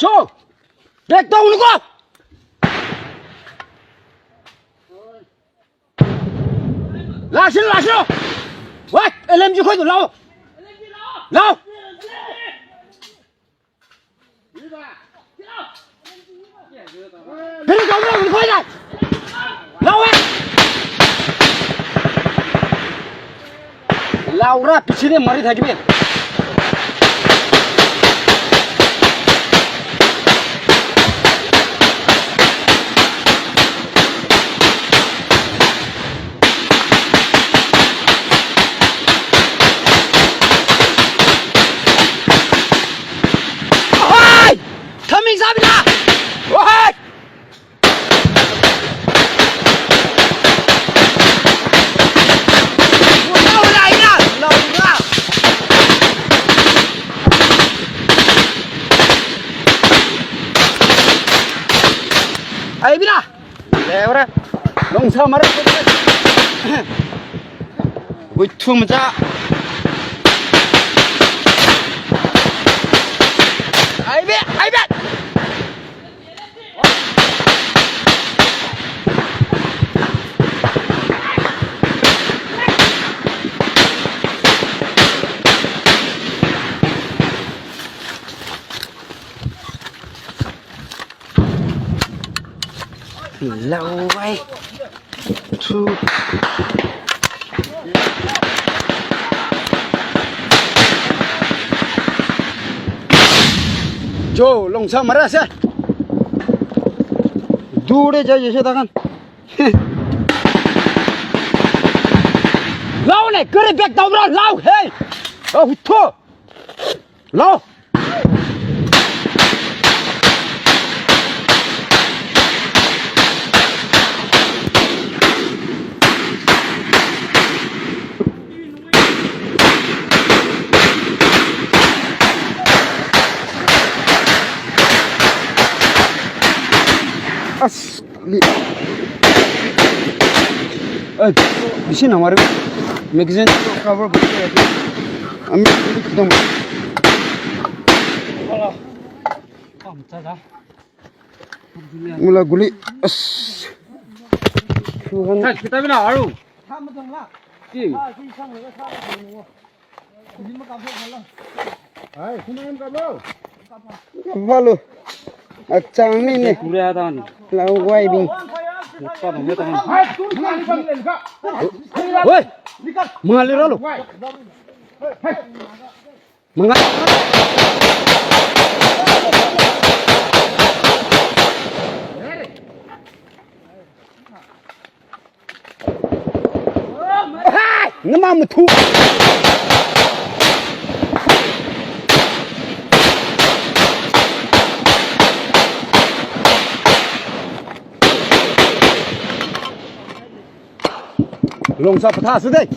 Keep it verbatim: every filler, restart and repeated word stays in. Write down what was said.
ꯆꯣ! ꯕ꯭ꯔꯦꯛ ꯇꯧꯅꯨꯀꯣ! ꯂꯥꯛꯁꯤꯟ, ꯂꯥꯛꯁꯤꯟ! ꯋꯥꯏ! L M G ꯈꯣꯏꯗꯣ ꯂꯥꯛꯑꯣ! ꯂꯥꯛꯑꯣ! ꯀꯔꯤ ꯇꯧꯕ꯭ꯔꯣ ꯅꯈꯣꯏꯅ? ꯂꯥꯎꯋꯦ! ꯂꯥꯎꯔꯥ ꯄꯤꯁꯤꯅꯦ ꯃꯔꯤ ꯊꯥꯏꯒꯤꯕꯤ꯫ Ohoi! Coming, Zabina! Ohoi! Ai bina. Lewra. Long sa mara. Withum ja. Ai be, ai be. Lawai. Thu. Jo, long sa mara se. Dure ja jese takan. Lao ne, kere bek tau bra, lao, hey. Oh, tho. Lao. As, li-, eh, di sini hamaरे magazine cover. Ami, एकदम. ꯃꯨꯂꯥ ꯒꯨꯂꯤ꯫ ꯑꯁ꯫ ꯆꯠꯈꯤꯗꯕꯅ ꯑꯔꯨ꯫ Team. ꯀꯥꯞꯍꯜꯂꯨ꯫ ꯍꯛꯆꯥꯡꯅꯤꯅꯦ꯫ ꯂꯧ ꯋꯥꯏꯕꯤ꯫ ꯍꯣꯏ꯫ ꯃꯉꯥ ꯂꯩꯔꯣ꯫ ꯃꯉꯥ꯫ ꯅꯃꯥ ꯃꯊꯨ꯫ ꯂꯣꯡꯁꯥ ꯄꯊꯥꯁꯤꯗꯩ꯫